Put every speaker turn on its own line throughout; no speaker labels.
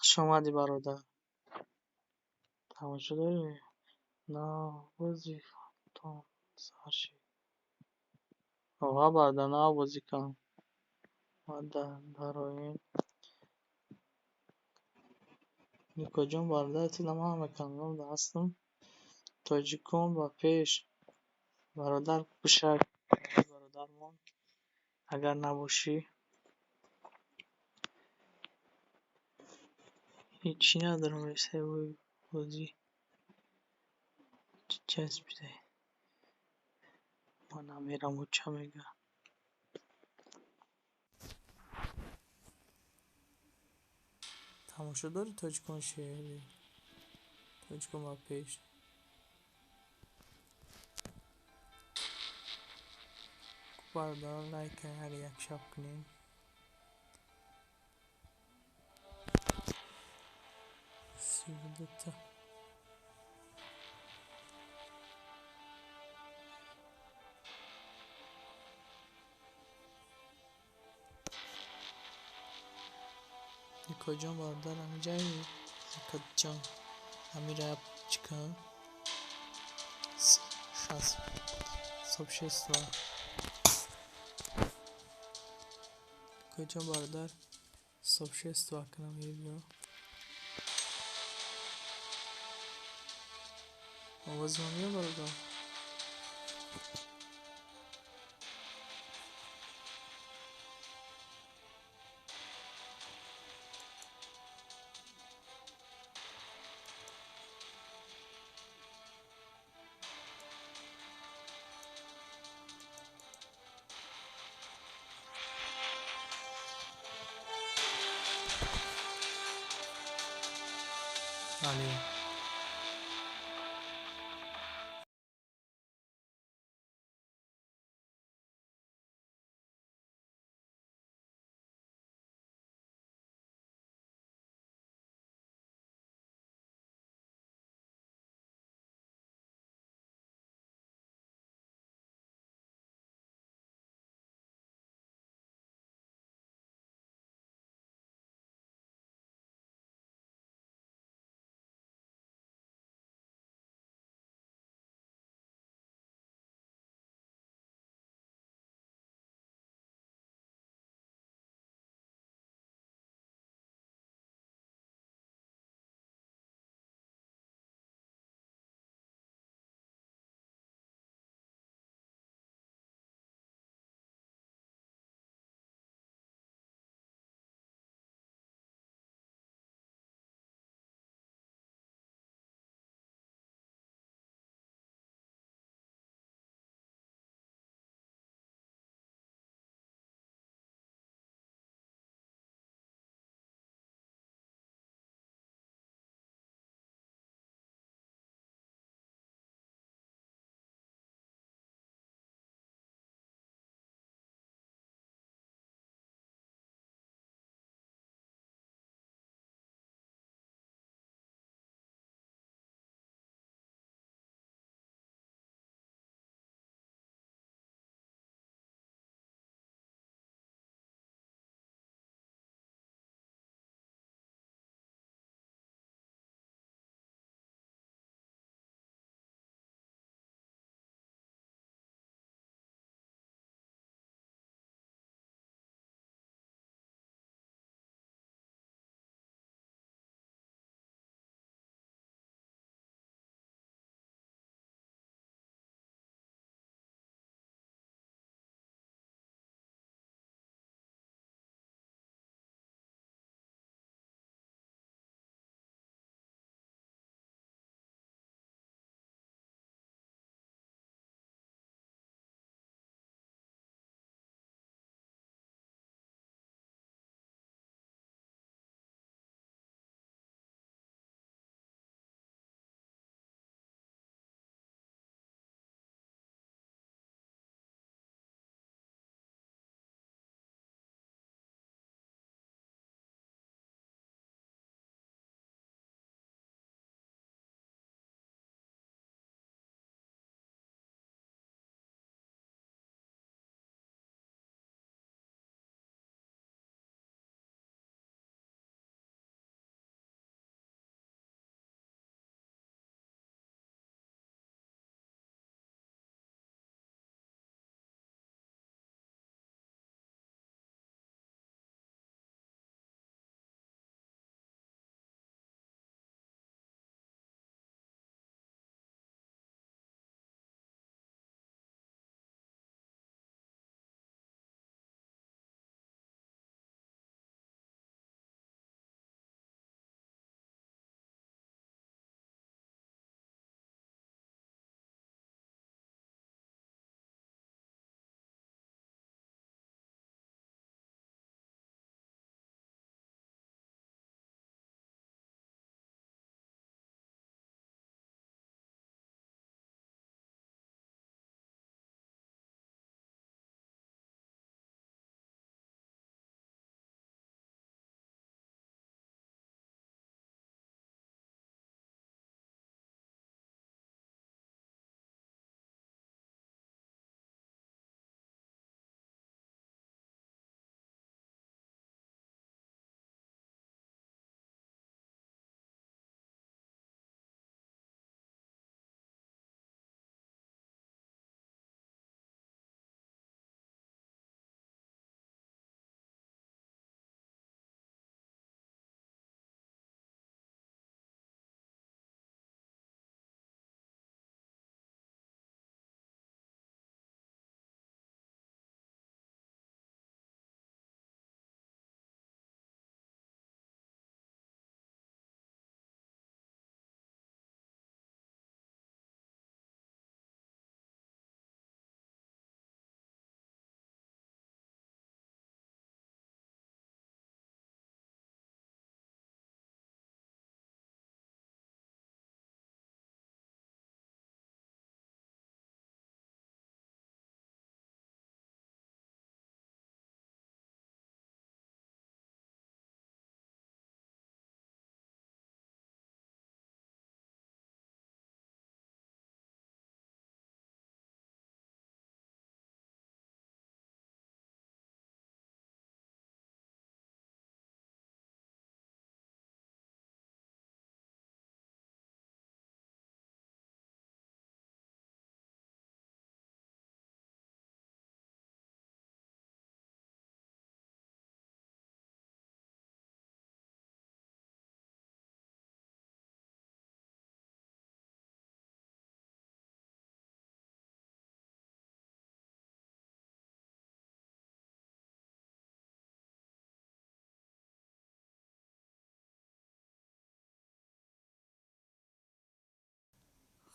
Хуш омадӣ, бародар. Тамошо дорӣ? Нав бозӣ тон сар шид. Оға, бародар, нав бозӣ кам. Ма дароем. Никоҷон, бародар, ту ман ҳама каналҳо ҳастам. Тоҷикон ба пеш. Бародар, бишак, бародармон, агар набошӣ. Ҳечӣ надорам бозӣ. Чӣ часпидай? Ман намерам, ча мега. Тамошо дорӣ тоҷикон шеъри? Тоҷикон ба пеш. Бародарон, лайк ҳар як шаб кунем. 32-та. Никоҷон, бародар, ҳамиҷаи? Никоҷон, ҳамира чӣ кун? Шаст сообщество. Никоҷон, бародар, сообщество кунам биё. Овози ман меояд, бародар? Алё.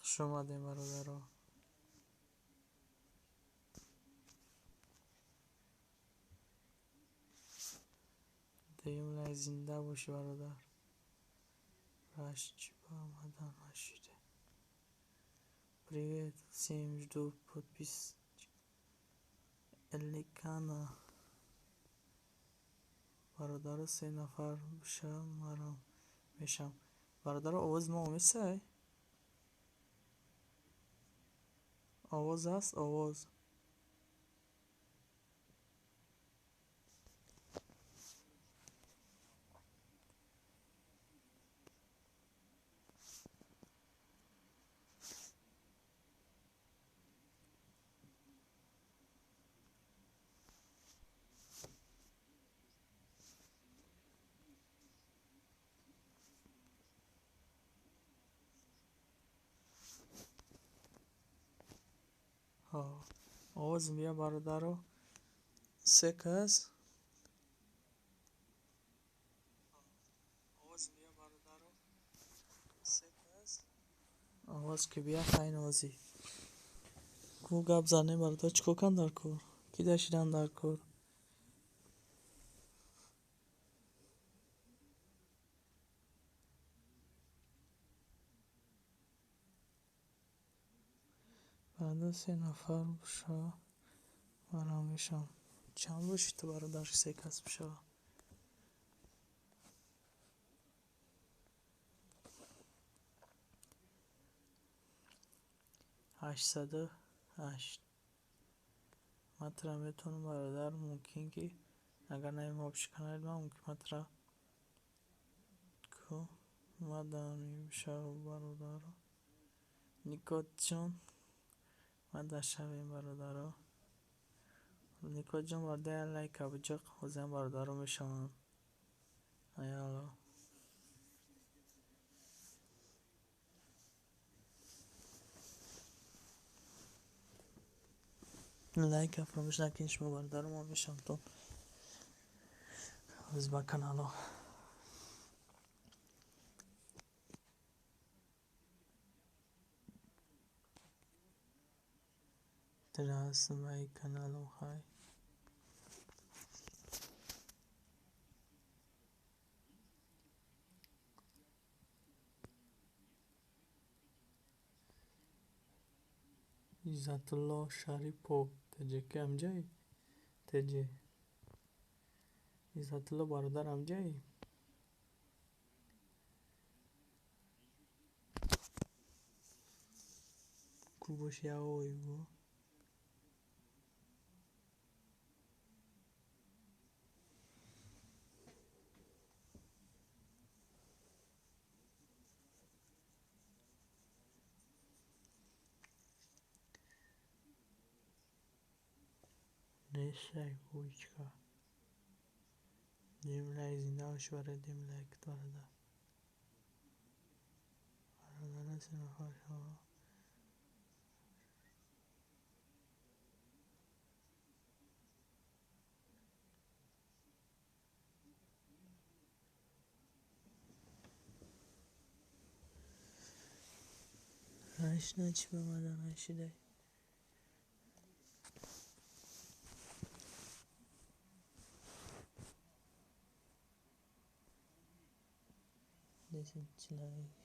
Хуш омадем, бародаро. Дуюм лайк, зинда бошӣ, бародар. Рашт чӣ ба омадан нашида. Привет всем, жду подписчик Эликана. Бародаро, се нафар боша, марам мешам. Бародаро, овози мо омесай? Овоз аст, овоз. Овоз бия, бародаро. Се кас. Овоз ки бия, хайн овозӣ. Ку гап занем, бародар, чӣ кор кан дар кор? Ки дашидан дар кор? Бародар, се нафар боша, марам мешам. Чанд бошӣ ту, бародар, се кас бишава? 808. Ман тура метавонам, бародар, мумкин ки агар наём общий канали ман, мумкин ман тура ку мадан бишава, бародаро. Никотҷон, мада шавем, бародаро. Никотҷон, бародар, лайка буҷиқ, ҳозирам бародаро мешаванд. Аяло. Лайка фаромӯш накунед шумо, бародаро, ман мешавам то ҳоз ба канало. Трасмай каналом хай. Иззатулло Шарипов ТҶ ки амҷаи? ТҶ. Иззатулло, бародар, амҷаи? Ку боши ой бо. Несай бочка. Дим лайк, зинда бошӣ, барои дим лайк, бародар. Бародарон, се нафар шава. Рашна чӣ ба мадан нашидай? 10 человек.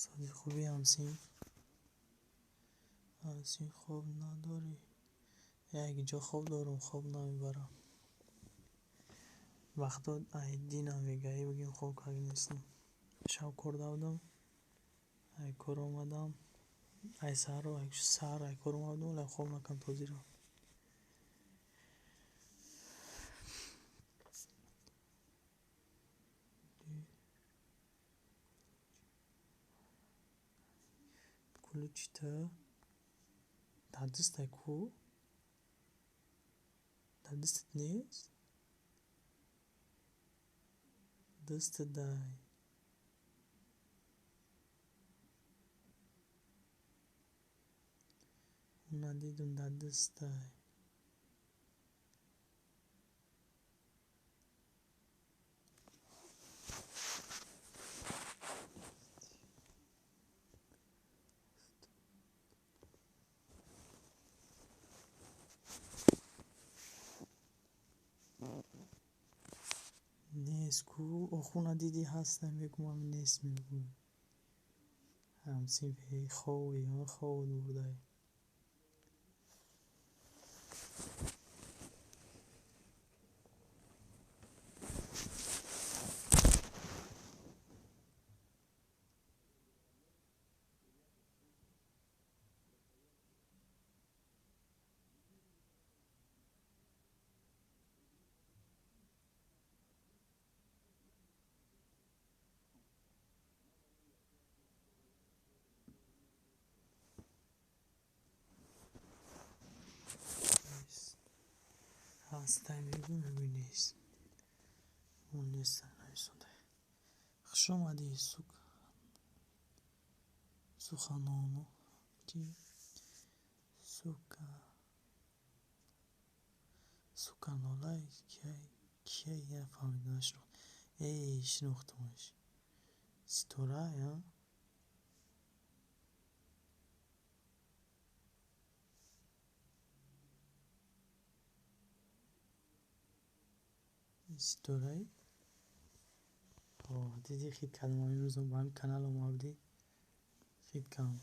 Сози хуби ҳамсинф? Ҳамсинф хоб надорӣ? Як ҷо хоб дорам, хоб намебарам. Вақто ай динам мегаӣ бигем хоб карда нестам. Шаб кор будам, ай кор омадам, ай саҳаро саҳар ай кор омадам, вале хоб накардам то зира. Ключи ту дар дастай ку? Дар дастат нест? Дастат дай. Уна дидум дар дастай. Нест ку? Охуна дидӣ ҳастам, мегӯям нест мегӯй. Ҳамсинфи ховӣ, ховат бурдай. Ҳастай мегӯй, мегӯй нест. Он нест нависонда. Хуш омадӣ суханону чи? Сука суканолай кияй нафаҳмидам, нашинохтам. Эй, шинохтамаш. Ситорай, а? Ситорай? Дидӣ хит кардам имрӯз ба ҳамин канал омада будӣ? Хит кардам.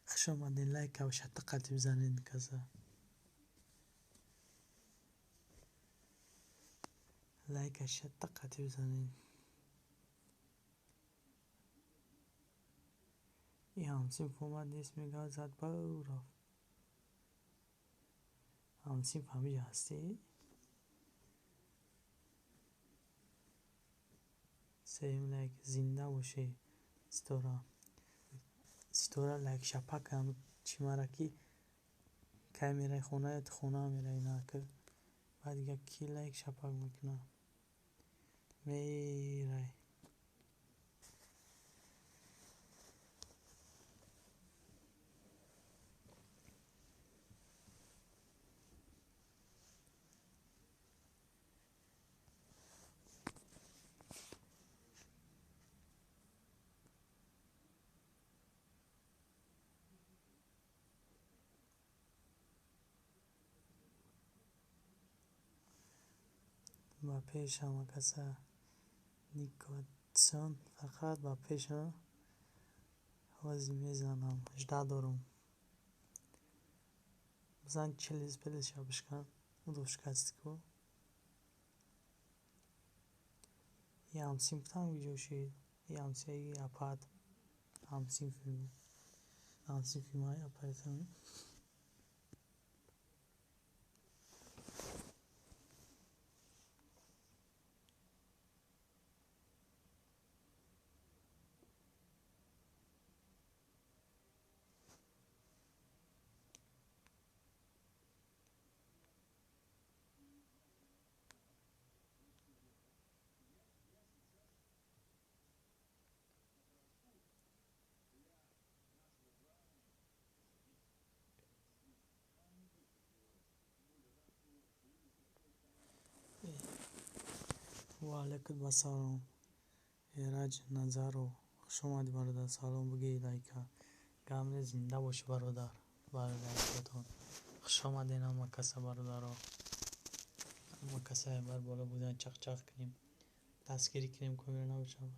Хуш омадед, лайка шатта қатӣ бизанед каса. Лайка шатта қатӣ бизанед. И ҳамсинф омад нест мегӯяд, зад бау рафт. Ҳамсинф ҳамиҷа ҳастӣ? Сеюм лайк зинда бошӣ Ситора. Ситора лайк шапак чӣ мара ки кай мераи хона ё ту хона мераи на ки баъд дига кӣ лайк шапак мекунад? Мерай. Ба пеш ҳама каса Никотсон фақат ба пеш ҳози мезанам, жда дорум. Бизан чилис пилиша бишкан, удо шикасти ку. И ҳамсинфтам куҷо шид? И ҳамсияги апат. Ҳамсинфи ҳамсинфи май апатам. Ва алайкум ассалом. Эраҷ Назаров. Хуш омадӣ бародар. Салом бигӯй лайка. Гап не, зинда бошӣ бародар. Бародаротон. Хуш омадед ҳама каса бародаро. Ҳама каса бар боло будан чақ-чақ кунем. Дастгирӣ кунем, камера набошад.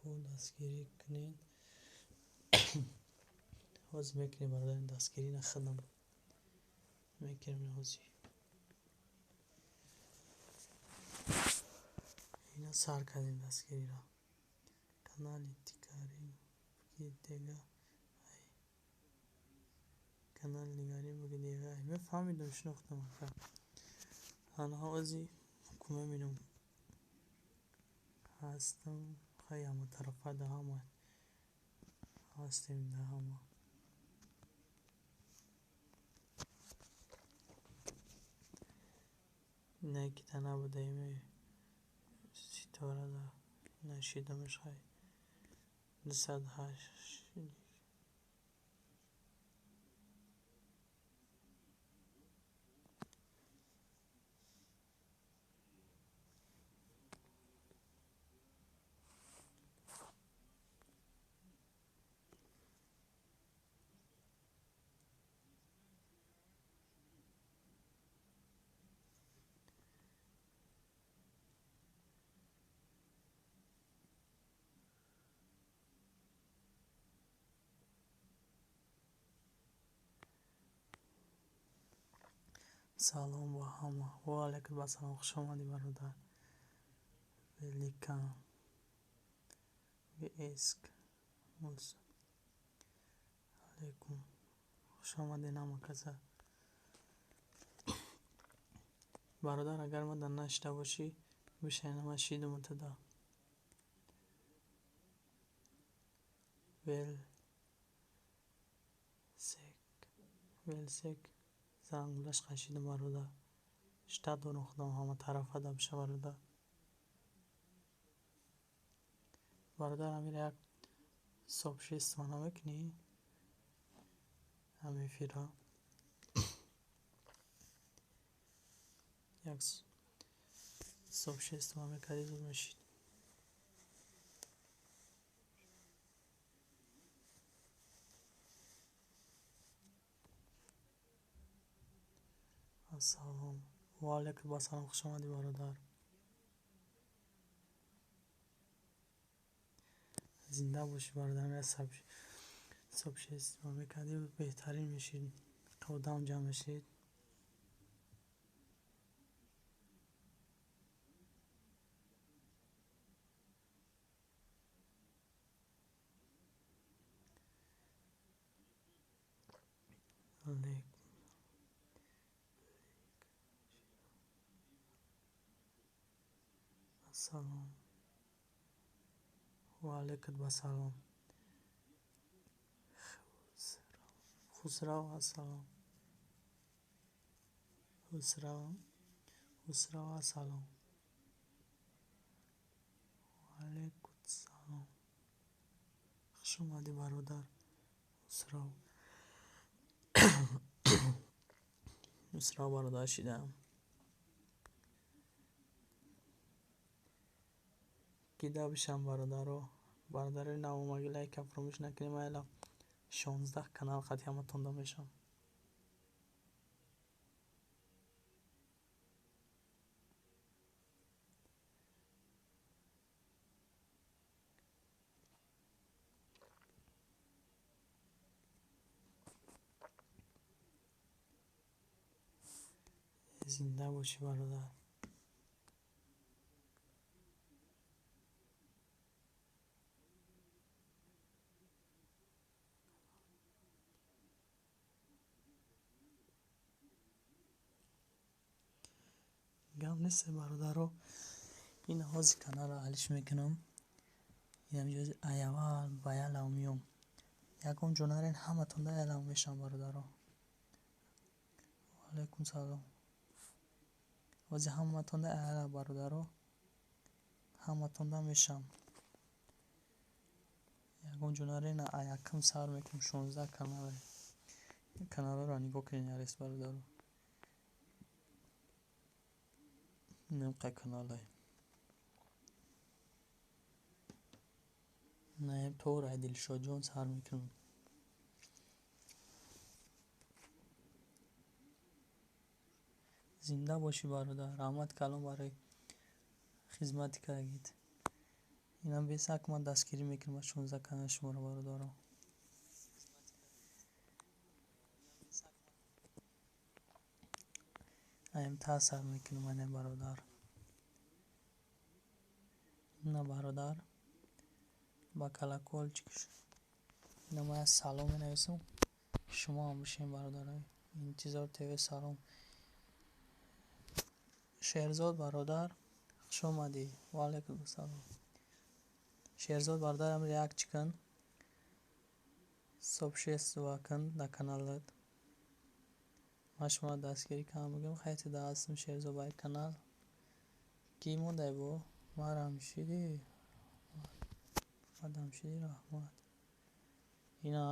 Ку дастгирӣ кунед. Ҳозир мекунем, бародари, дастгирӣ на худам мекунем ҳозир. Ина сар кардем дастгириро. Канали дигарим буги дега ай. Канали дигарим буги дега ай. Ман фаҳмидам, шинохтам ака. Ана ҳозир ку мебинам. Ҳастам, хай, ҳама тарафа да ҳама ҳастем да ҳама. Не ки та набудаем ситора да нашидамаш, хай, 208. Салом ба ҳама. Ва алайкум ассалом, хуш омадӣ, бародар. Великан. Эск. Мус. Алайкум. Хуш омадед ҳама каса. Бародар, агар ман дар нашида бошӣ, бишайна, ман шидум туда. Велсек. Велсек. Зангулаш қашидум, бародар. Штат дорам худам, ҳама тарафа да биша, бародар. Бародар, амира як сообщество намекунӣ? Ҳам эфира. Як сообщество мекардӣ, зуд мешид. Ассалом. Ва алайкум ассалом, хуш омадӣ, бародар. Зинда бошӣ, бародар. Як сообщество мекардӣ, беҳтарин мешид. Одам ҷамъ мешид. Алейкум. Ассалом. Ва алайкум ассалом. Хусрав, ассалом. Хусрав. Хусрав, ассалом. Ва алайкум ассалом. Хуш омадӣ, бародар. Хусрав. Хусрав бародар шидаам. Кида бишам, бародаро. Бародари навомагӣ, лайка фаромӯш накунем, айла 16 канал қати ҳаматонда мешавам. Зинда бошӣ, бародар. Гап нест, бародаро. Ин ҳозир каналро алиш мекунам. Инамҷо аяввал ба ялав миём. Ягон ҷо нарен, ҳаматон да ялам мешавам, бародаро. Ваалайкум салом. Ҳозир ҳаматон да яла, бародаро, ҳаматон да мешавам. Ягон ҷо нарен, якм сар мекунем 16 канал. Каналҳоро нигоҳ кунед, ярес, бародаро. Инам қай каналай. Наем торай Дилшодҷон сар мекунам. Зинда бошӣ, бародар, раҳмат калом барои хизмати кардагит. Инам бесак ман дастгирӣ мекунам аз 16 канали шуморо, бародаро. Аем та сар мекунам, ана бародар. Ина бародар, ба колокольчик ина ман салом менависам. Шумо ҳам бишин, бародарои Интизор ТВ, салом. Шерзод бародар, хуш омадӣ. Ва алайкум ассалом. Шерзод бародарам, реакт кун. Сообщество кун дар каналат. Ман шуморо дастгирӣ кардам, мегӯям хайти да ҳастам, Шерзод, ба канал. Кӣ мондай бо? Марам шидӣ? Мадам шидӣ, раҳмат. Ина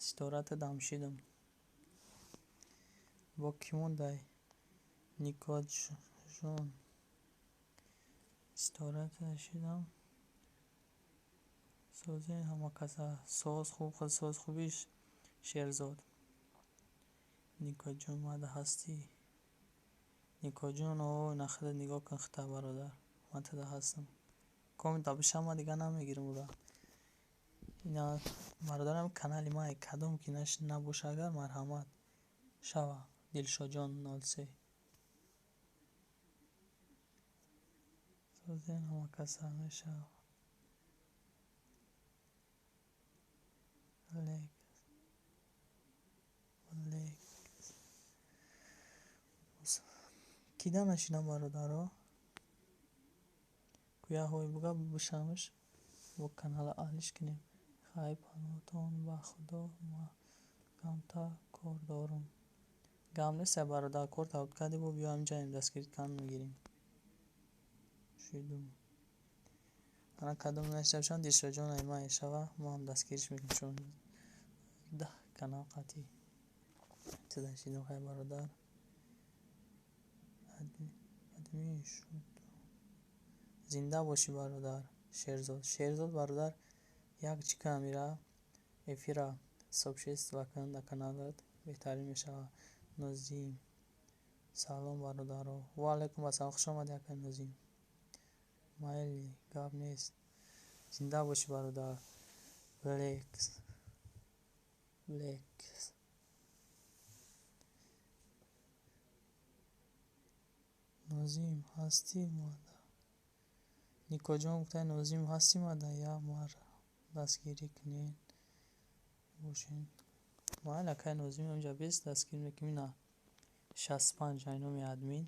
ситората дам шидам. Бо кӣ мондай? Никоҷон. Ситората шидам. Сози ҳама каса. Соз хуб, соз хубиш, Шерзод. Никоҷон, мада ҳастӣ? Никоҷон, о, ина худат нигоҳ кун хита, бародар. Ман туда ҳастам. Коммента бишам, ман дигар намегирам ура. Ина бародарам, канали ман кадом ки набоша, агар марҳамат шава. Дилшодҷон 03. Сози ҳама каса мешава. Лек. Лек. Кида нашинам, бародаро? Куяҳои буга бишамш, бо канала алиш кунем. Хай, паноҳтон ба Худо, ман камтар кор дорам. Гам нест, бародар, кор тавд кардӣ, бо биё ҳаминҷаем, дастгирӣ кан мегирем. Шидум. Ана кадом нашида бошам, Дилшодҷон ай ман шава, мо ҳам дастгириш мекунем 16 канал қатъӣ. Туда шидум, хай, бародар. Адми шуд. Зинда бошӣ, бародар Шерзод. Шерзод бародар, як чӣ кунам, ира эфира сообщество кун дар каналат, беҳтарин мешавад. Нозим. Салом, бародаро. Ва алайкум ассалом, хуш омадӣ, акай Нозим. Майли, гап нест. Зинда бошӣ, бародар. Блекс. Блекс. Нозим ҳастӣ мада? Никоҷон гуфта, Нозим ҳастӣ мада? Я мар дастгирӣ кунед бошед. Майли, акай Нозим, инҷа бес дастгирӣ мекунем. Ина 65 ай номи админ.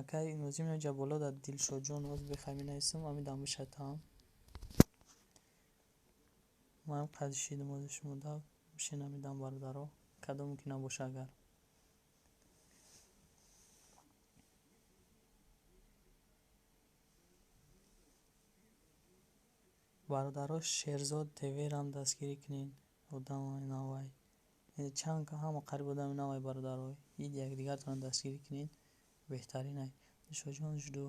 Акай Нозим, инҷа боло дар Дилшодҷон оз бехай менависам, ҳамин дам бишатам. Манам қадр шидам ози шумо да бишин ҳамин дам, бародаро. Кадом ки набоша агар. Бародаро, Шерзод ТВ-рам дастгирӣ кунед. Одами навай. Чанд ҳама қариб одами навай, бародаро. Ид якдигартонро дастгирӣ кунед. Беҳтаринай. Дилшодҷон, жду.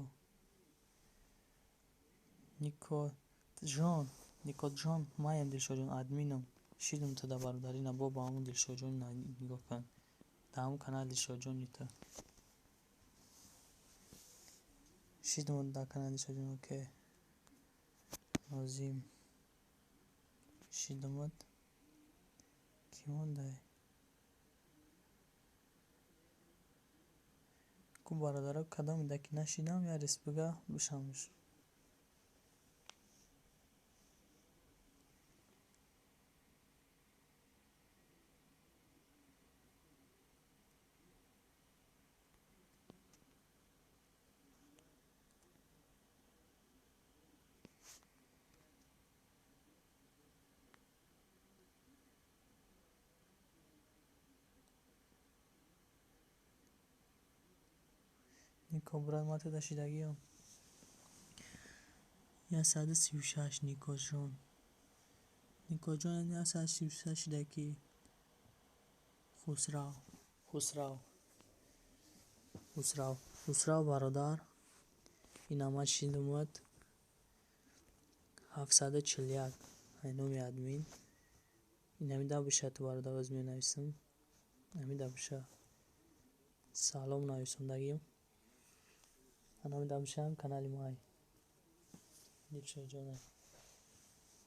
Никоҷон, Никоҷон, маем Дилшодҷон, админам. Шидум туда, бародар, ина бо ба ҳамун Дилшодҷон нигоҳ кун. Дар ҳамун канали Дилшодҷони ту. Шидум дар канали Дилшодҷон, окей. Нозим. Шидумат. Кӣ мондай? Ку бародаро, кадоме да ки нашидам, я рес бига бишамш. Нико брат, ман туда шидагиам. 136 Никоҷон. Никоҷон 136 шидаки. Хусрав. Хусрав. Хусрав. Хусрав бародар. Ина ман шидумад. 741. Ай номи админ. Инамида биша ту бародар оз менависам. Намида биша. Салом нависондагим. Анамида бишам канали май. Дилшодҷон.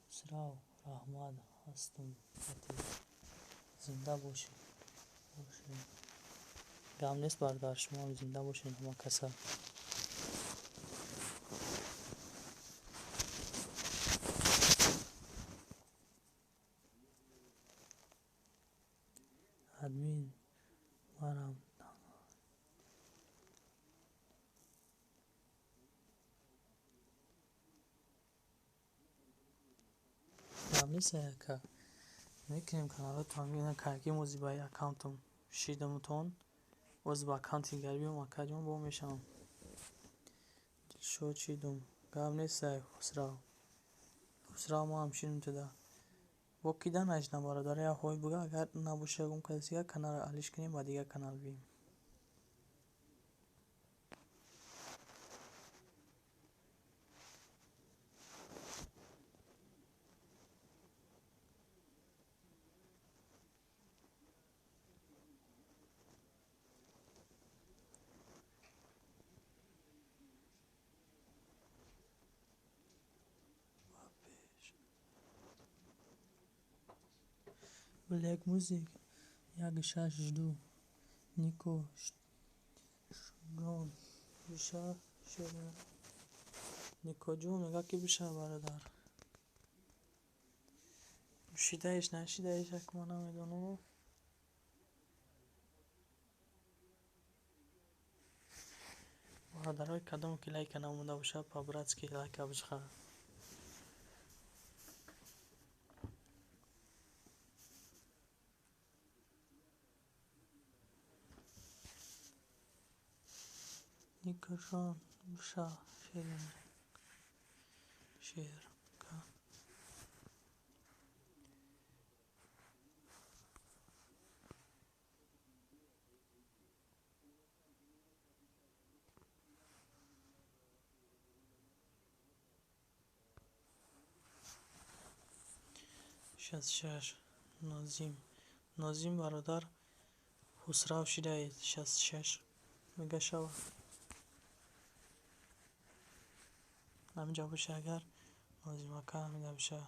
Хусрав раҳмат ҳастум ати. Зинда бошед. Гам нест бародар, шумо ҳам зинда бошед ҳама каса. Админ марам гам нест ака. Мекунем каналотон ина карги мози ба аккаунтум шидамутон. Боз ба аккаунти дигар биём акаҷон бо мешавам. Дилшод шидум. Гам нест ай Хусрав. Хусрав мо ҳам шидум туда. Бо кида наҷна бародар, я ҳой буга, агар набоша ягон каси дигар каналро алиш кунем ба дигар канал бием. Black Music 162 Нико Ҷон биша шера. Нико ҷон мега ки биша бародар. Шидаиш нашидаиш як ма намедонам. Бародарои кадом ки лайка намонда бошад, по-братски лайка бижха. Никоҷон биша шерин шерка. 66 Нозим. Нозим бародар Хусрав шидаед. 66 мега шава. Ҳаминҷа боша агар Нозим ака ҳаминҷа боша.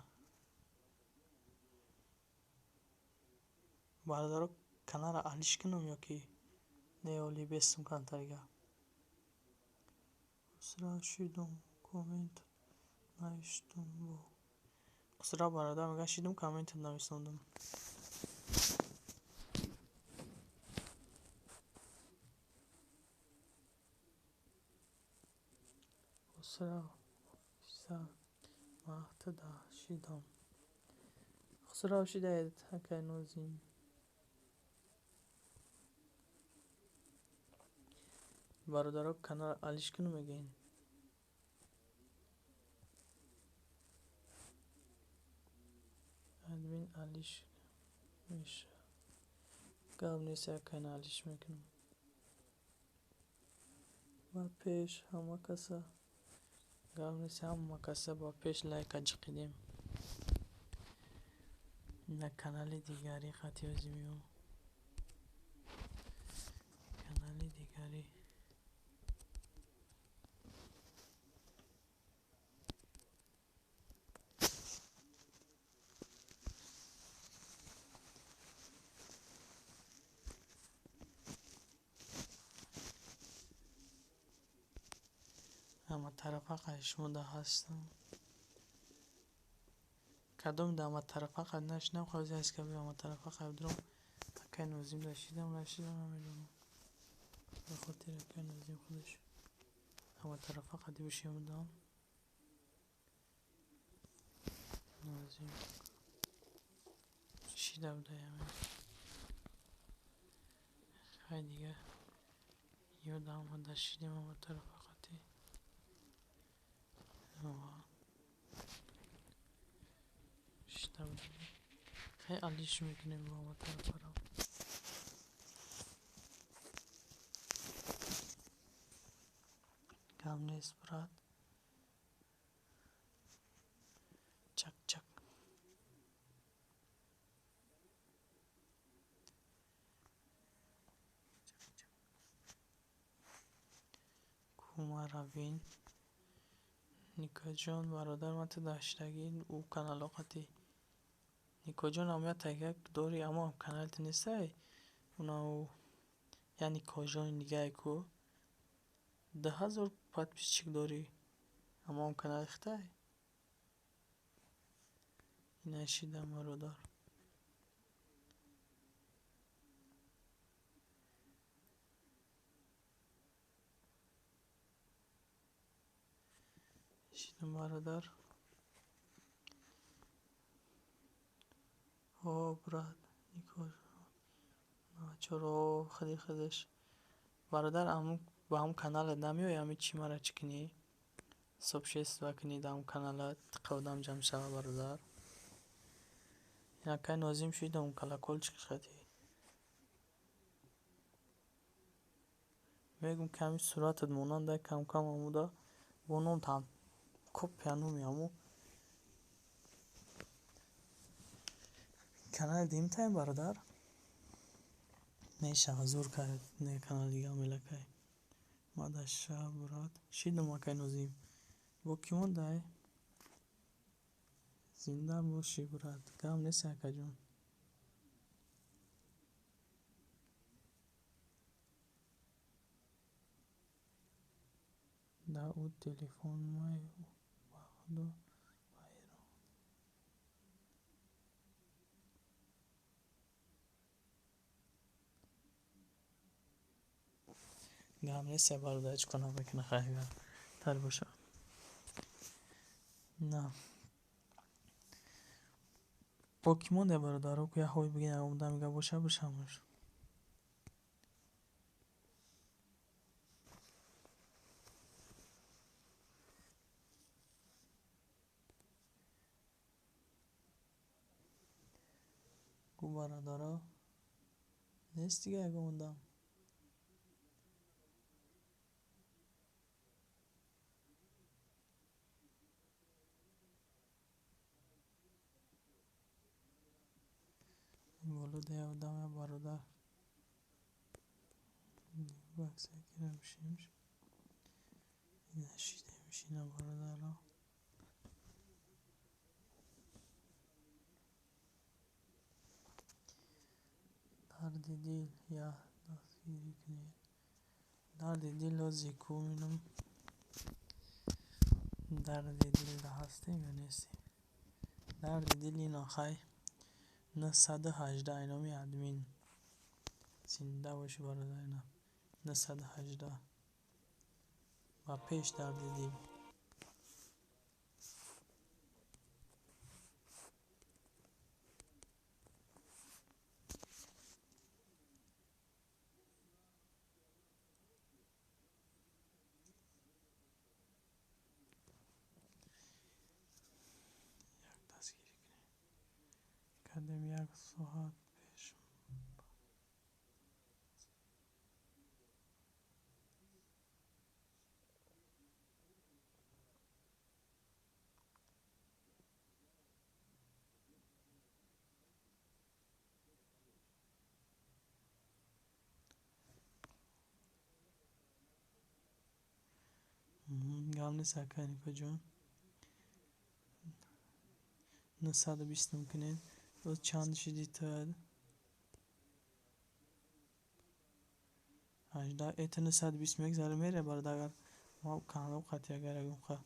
Бародаро каналро алиш кунам ё ки не оли бестум кантарига. Хусрав шидум коммент навиштум бо. Хусрав бародар мега шидум коммент нависондум. Хусрав маҳтуда шидам. Хусрав шидаед акай Нозим. Бародаро канал алиш кунум мегӯен. Админ алиш меша. Гап нест акай алиш мекунам. Ба пеш ҳама каса. Гап нест ҳама каса ба пеш лайка ҷиқидем. На канали дигари хати ози меом. Канали дигари. Ҳама тарафа қашмода ҳастам. Кадом да ҳама тарафа қад нашинам, хози аст ка ҳама тарафа қад дурам. Акай Нозим да шидам, нашидам намедонам. Ба хотири акай Нозим худаш ҳама тарафа қади бишемудам. Нозим шида будаям. Хай дига Ёдам омада шидем ама тарафа қати. Шита будем. Хай алиш мекунем бо ама тарафаро. Гап нест, брат. Чак-чак. Кумаравин. Никоҷон, бародар, ман ту даштагӣ ӯ канало қати. Никоҷон ам я тайгак дори, амо ам канали ту нестай. Уна ӯ я Никоҷони дигае ку. 2000 подписчик дорӣ. Амо ам канали хитай. Ина шидам, бародар. Шидам, бародар. О, брат, Никоҷон. Чоро худи худаш. Бародар, аму ба ҳамун каналат намеои, ами чӣ мара чӣ кунӣ? Сообщество кунӣ дар ҳамун каналат, тиқа одам ҷамъ шава, бародар. Инакай нозим шидам, колокольчик хати. Мегум ки ҳамин суратат монанда кам-кам амуда бо ном там копия номи ҳамун канали димтаем, бародар. Мешава зур кард, не канали дига мелакай. Мадаша, брат. Шидам, акай Нозим. Бо кӣ мондай? Зинда бошӣ, брат. Гап нест, акаҷон. Да ӯ телефон май ба худо вайрон. Гап нест, бародар, чӣ кор намекунад, хайр тар боша. На. Бо кӣ мондай, бародаро? Ку як ҳой бигин, одам гап боша бишамаш. Ку бародаро нест дига ягон одам. Боло да як одам, як бародар. Баксакира бишинем. Ина шидем, шина, бародаро. Дарди дил я дастгирӣ кунед. Дарди дил ози ку минум. Дарди дил да ҳастем ё нестем? Дарди дил ина хай 918 айноми админ. Зинда бошӣ, бародар, ина 918. Ба пеш, дарди дил. Як дастгирӣ кунед. Кардем як соат пеш. Гап нест, акай Никоҷон. 920 кунед. Боз чанд шиди ту? 18. Э, ту 920 мегзаре мере, бародар, агар ма канал қати агар ягон қа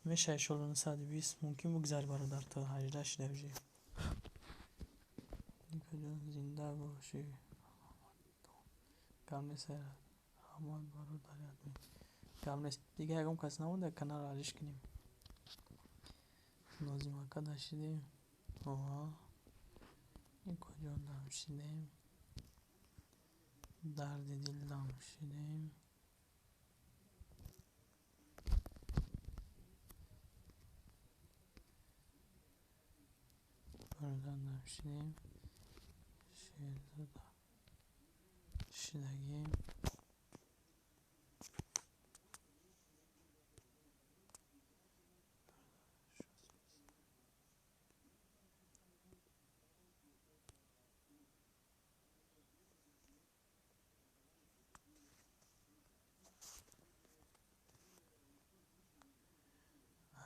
мешавад иншолло 920 мумкин бугзари, бародар, ту 18 шида бижи. Никоҷон, зинда бошӣ. Гап нест, раҳмат, бародари админ. Гап нест. Дига ягон кас намонда каналро алиш кунем. Нозим ака да шидем. Оҳа. Никоҷон дам шидем. Дарди дил дам шидем. Бародар намшидем. Шерзода шидагем.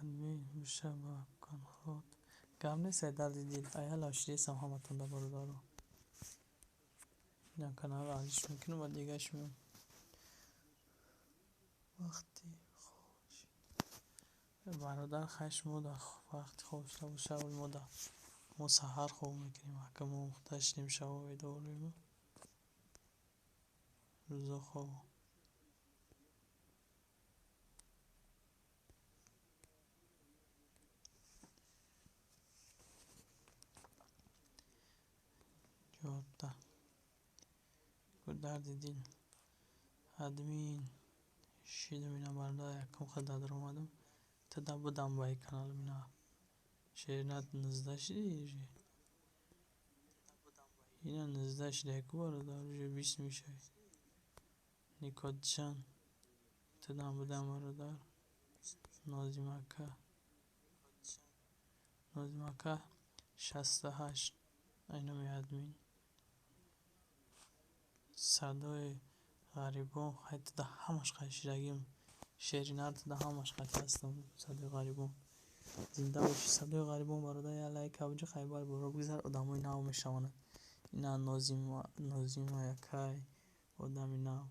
Админ биша ба каналот. Гап нест, ай дарди дил. Ай ҳала шидесам ҳаматонда бародаро. Ина каналро алиш мекунам ва дигаш меом. Вақти хоб шид. Бародар хай шумо да вақти хоб шуда боша, мо да мо саҳар хоб мекунем. Ака мо мухта шидем шабо бедорем. Рӯзо хоб. Чорта. Дарди дил. Админ шидам ина бародар якум хел даромадам. Тада будам ба ин канал ина. Шеринат 19 шиди? Ина 19 шида ку бародар, уже 20 мешавӣ. Никотҷан тадам будам бародар. Нозим ака. Нозим ака 68 айноми админ. Садои ғарибон хай тада ҳамаш хай шидагим. Шеринат тада ҳамаш хати ҳастам. Садои ғарибон. Зинда бошӣ садои ғарибон бародар, я лайк абҷа хайбар боро бигзар, одамои нав мешаванд. Ина Нозима якай одами нав.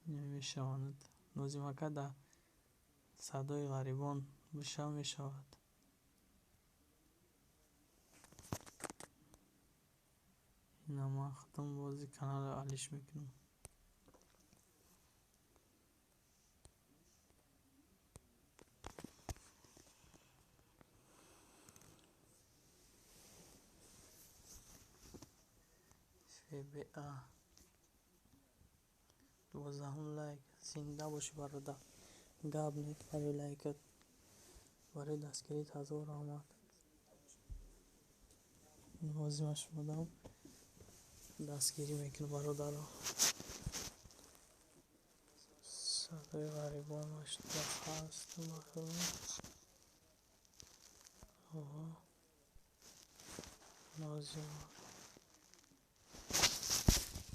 Ина мешаванд. Нозим ака да садои ғарибон бишав мешавад. Ина ман худам бози каналро алиш мекунам. ФБА 12 лайк. Зинда бошӣ бародар. Гап нест барои лайкат. Барои дастгирит ҳазор раҳмат. Нозима шумодам дастгирӣ мекунам бародаро. Садои ғарибон ҳаст Нозима.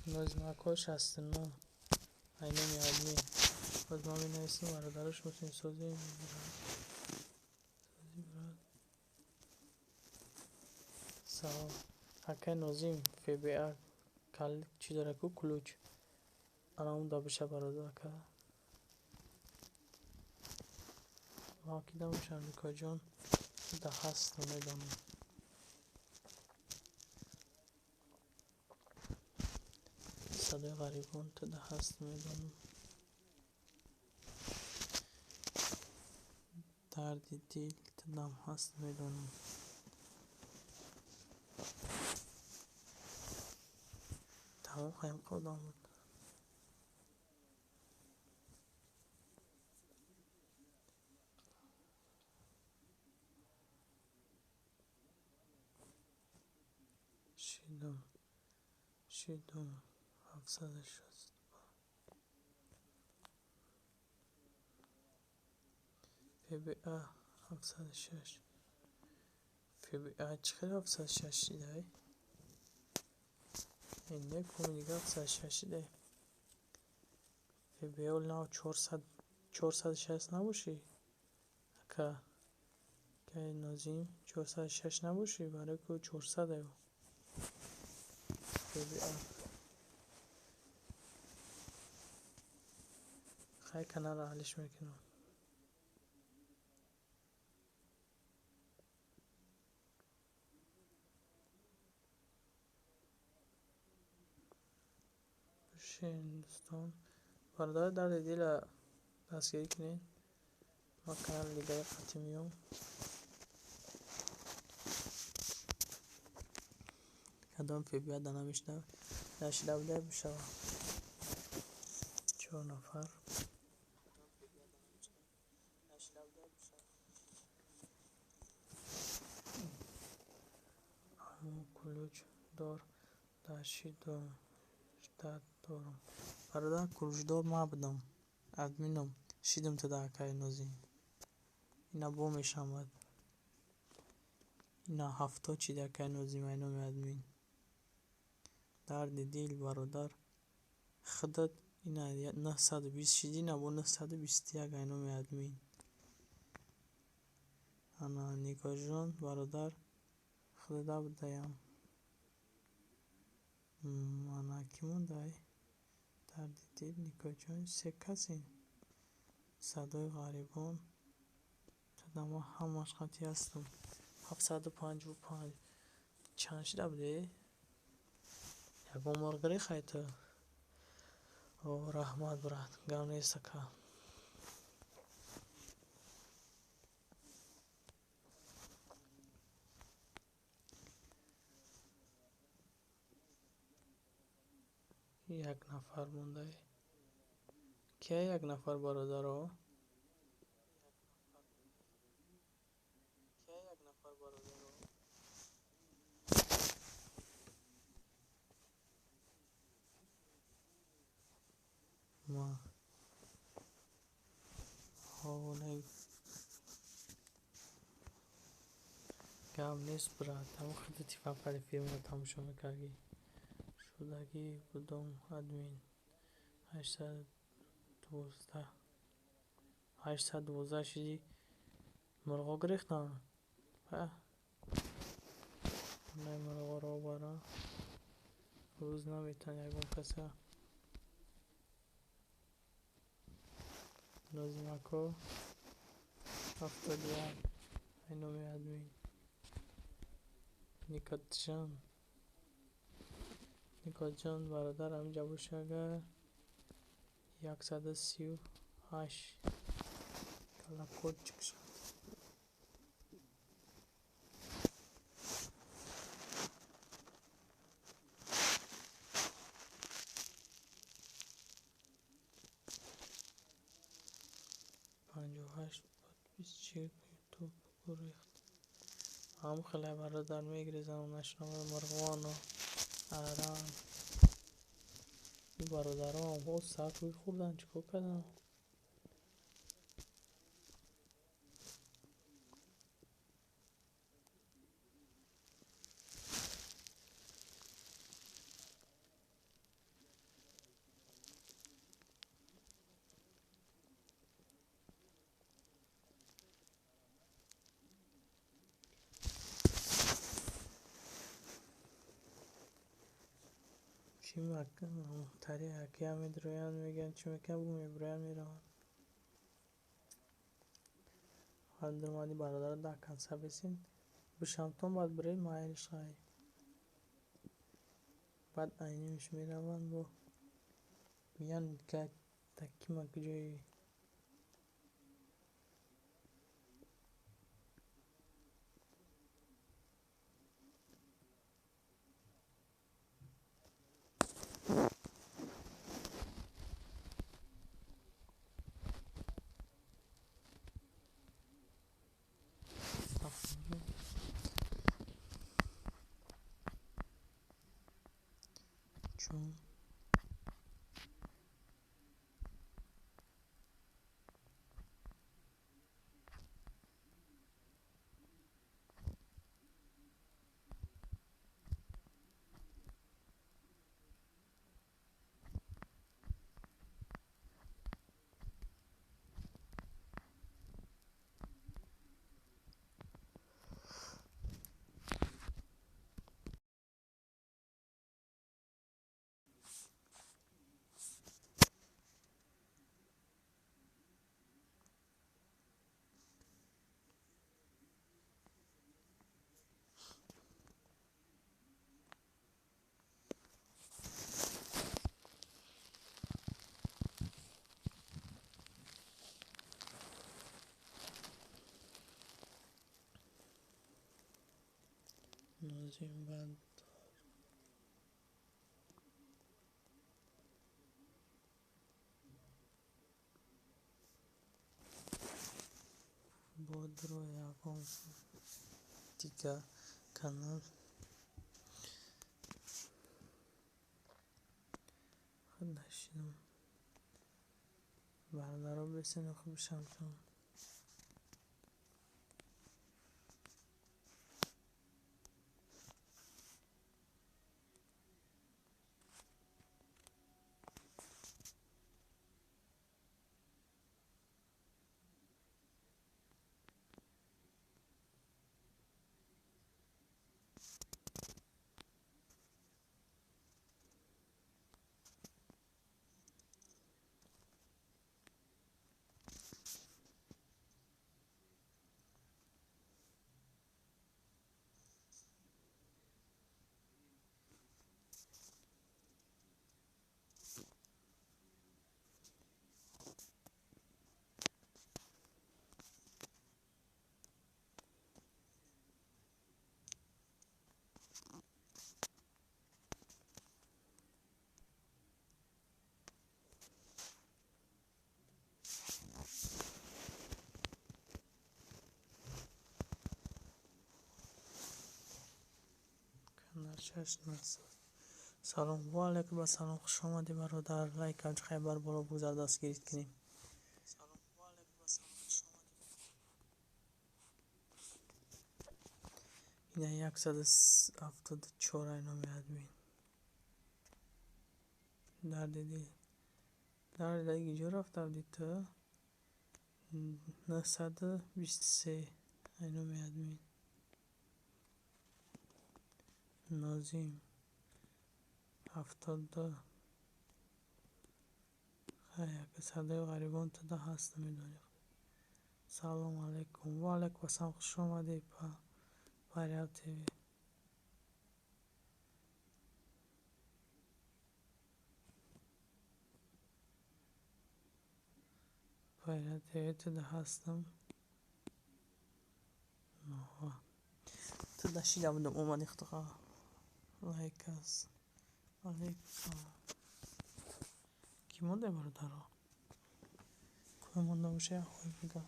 Нозима ака 69 айноми админ. Боз ман менависам бародаро, шумо созӣ брат. Салом. Акай Нозим ФБА калид чӣ дора ку ключ. Анам да биша бародар ака. Ман ки дамошам Никоҷон да ҳаст намедонам. Садои ғарибон туда ҳаст медонам. Дарди дил тудам ҳаст медонам. Тамом хаем қодам буд. Шидам. Шидам. 760. ФБА 706. ФБА чӣ хел 706 шидай? Инде куми дига 706 шидай. ФБА нав 400 406 набошӣ? Ака кай Нозим 406 набошӣ? Барои ку 400 аю. ФБА хай каналро алиш мекунам. Бишин дӯстон. Бародари дарди дила дастгирӣ кунед. Ман канали дигари қатъӣ меём. Кадом ФБА да нашида буда бишавад. 4 нафар. Кулучдор дар шидум ждать дорам. Бародар, кулучдор ман будам. Админом. Шидум туда, акай Нозим. Ина бо мешавад. Ина 70 чида, акай Нозим, ай номи админ. Дарди дил, бародар. Худат ина 920 шиди, ина бо 921 ай номи админ. Ана Никоҷон, бародар, худада будаям. Ана кӣ мондай? Дарди дил, Никоҷон, се касин. Садои ғарибон. Тада ман ҳамаш қати ҳастам. 755. Чанд шида буде? Ягон бор гирехай ту? О, раҳмат, брат, гап нест, ака. Як нафар мондай. Кия як нафар, бародаро? Ма. Ҳо, не. Гап нест, брат. Ҳамон худати фақат филмро тамошо мекардӣ. Шудагӣ будом, админ. 812. 812 шиди, мурғо гирехтам. Па. Най мурғоро бара. Рӯз наметан ягон каса. Нозимако 71 ай номи админ. Никотҷон. Никотҷон, бародар, ҳаминҷа боши агар 138 колокольчик шуд. 58 подписчик ютуб гурехт. Ҳам хеле, бародар, мегирезам нашунава мурғону аран. Ин бародарон ҳо сар рӯй хӯрдан, чӣ кор кардам? Чӣ тари акия медроянд, мегӯянд, чӣ мекунанд, бу мебироянд, мераванд. Ҳаддурмади, бародаро, дар конца бесин. Бишамтон баъд биред майлиш хай. Баъд айнимиш мераванд бо мегӯянд такима куҷои. Чун Нозим бад бодро ягон дигар канал. Худ нашинам. Бародаро бесен охи бишамтон. Салом ва алайкум ассалом, хуш омадӣ бародар. Лайк ҳамчи хайбар боло бигзар, дастгирит кунем. Ина 174 ай номи админ. Дарди дил. Дарди дил гиҷо рафта будӣ ту? 923 ай номи админ. Нозим 72. Хай, яке садои ғарибон туда ҳаст, намедонӣ. Салом алайкум. Ва алайкум ассалом, хуш омадӣ ба Фарёд ТВ. Фарёд ТВ туда ҳастам. Туда шида будам, омадӣ худха. Лайк аст. Алайкум салом. Кӣ монда бародаро? Кӯ монда боша, як хоҳӣ бигӯ.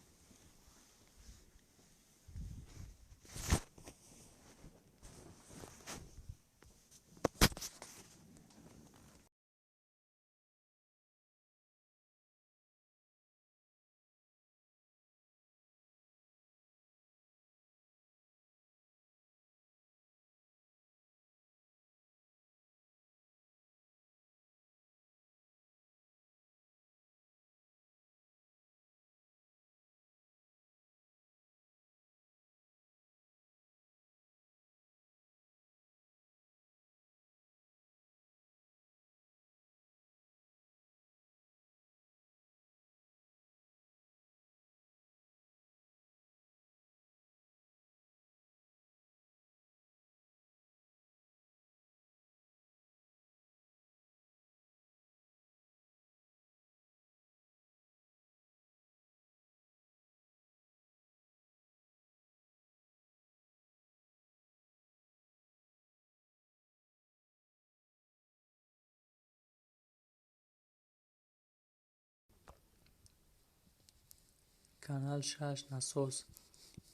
Канал 6 насос.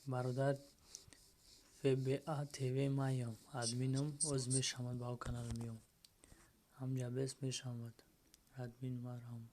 Бародар ФБА ТВ маям. Админум оз мешавад ба канал миём. Ҳамҷа бес мешавад. Админ марҳам.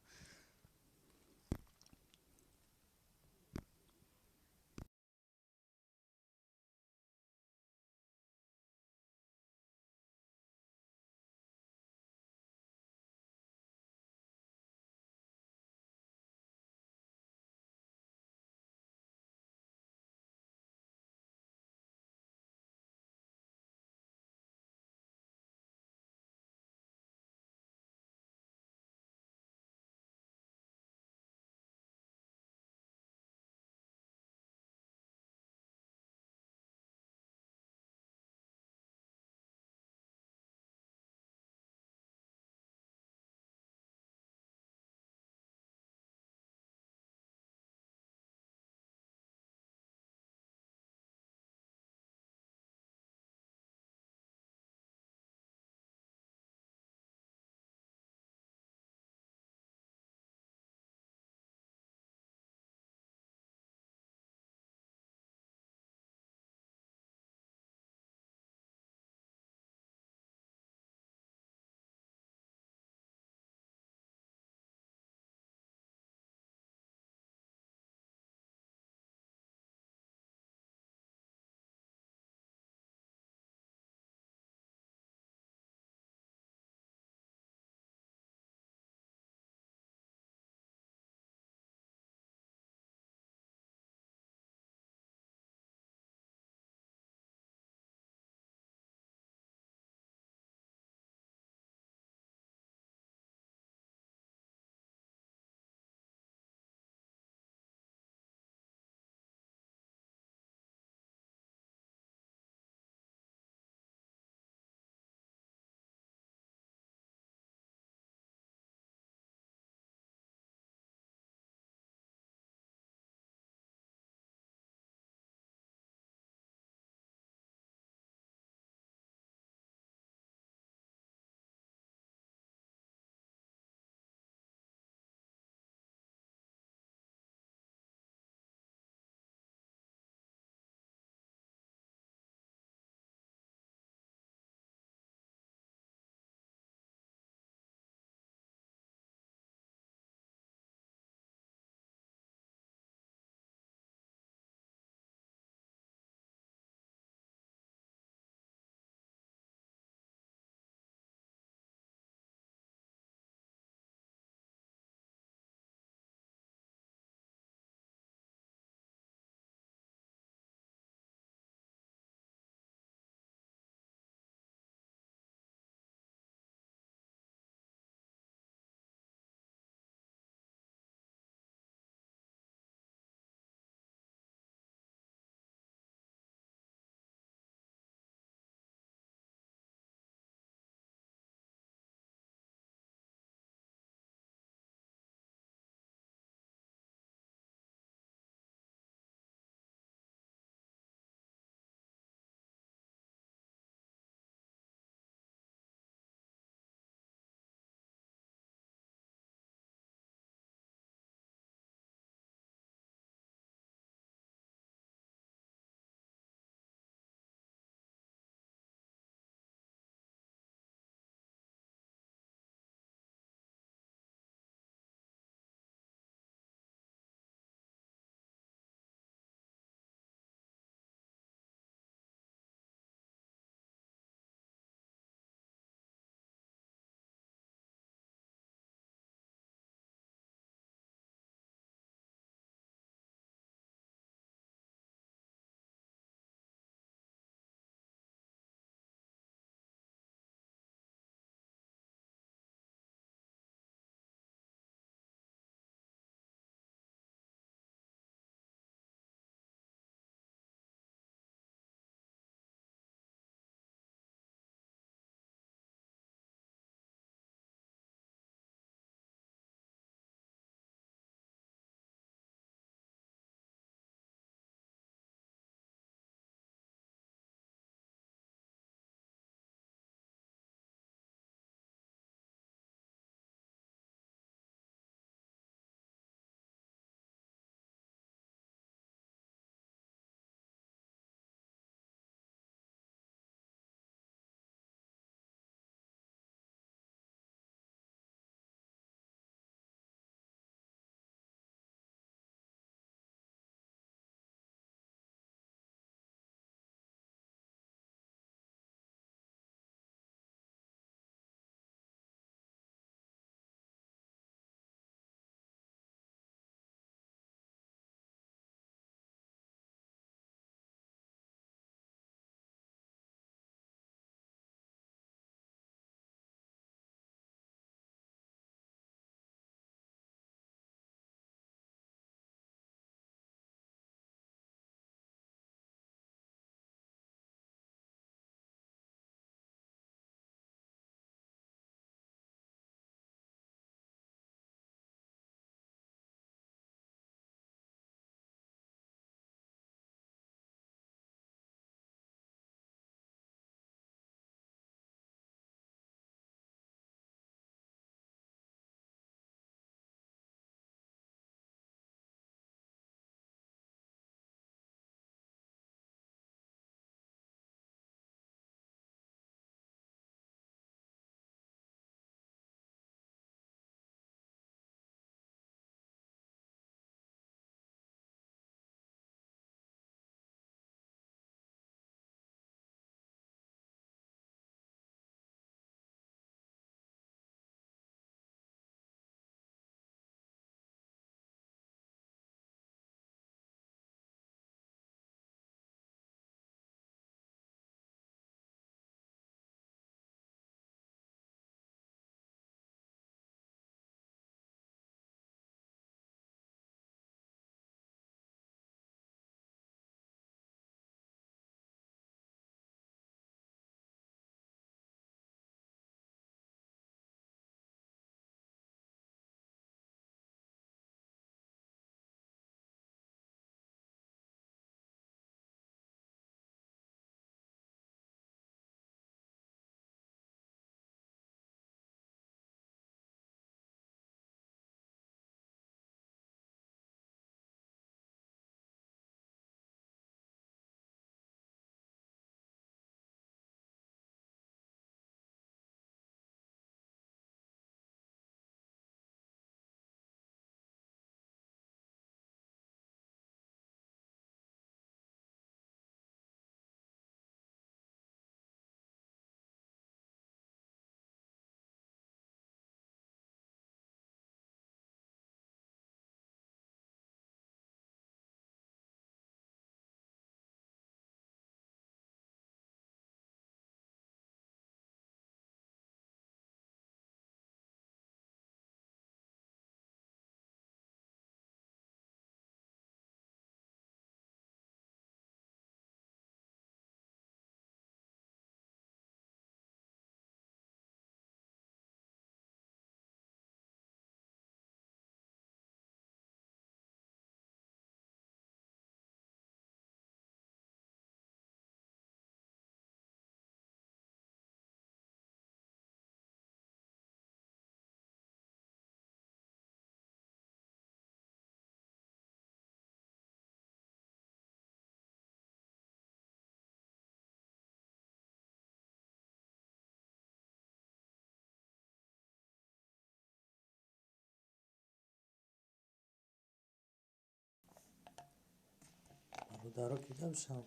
Бародаро ки дабшам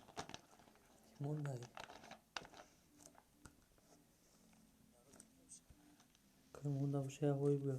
мондай. Ки монда боша, ягои бигӯ.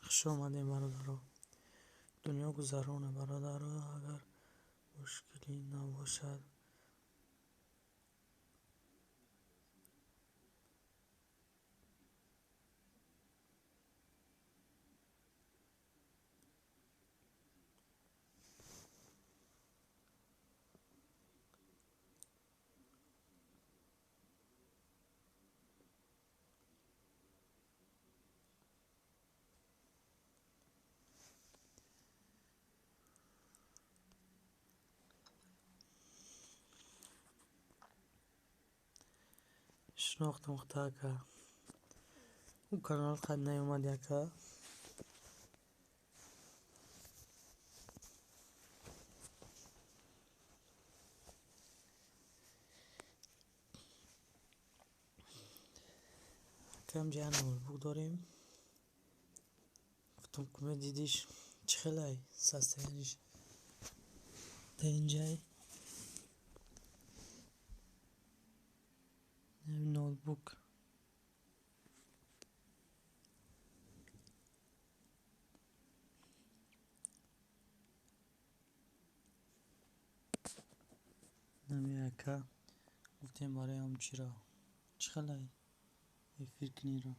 Хуш омадем, бародаро. Дунё гузароне, бародаро, агар мушкилӣ набошад. Шинохтам худо, ака. Ӯ канал қад наёмад, ака. Акам ҷа ноутбук дорем. Гуфтам, ку медидиш, чӣ хелай состояниш инҷай ноутбук. Нами, ака, гуфтем, барои ҳам чиро чӣ хелай эфир куниро.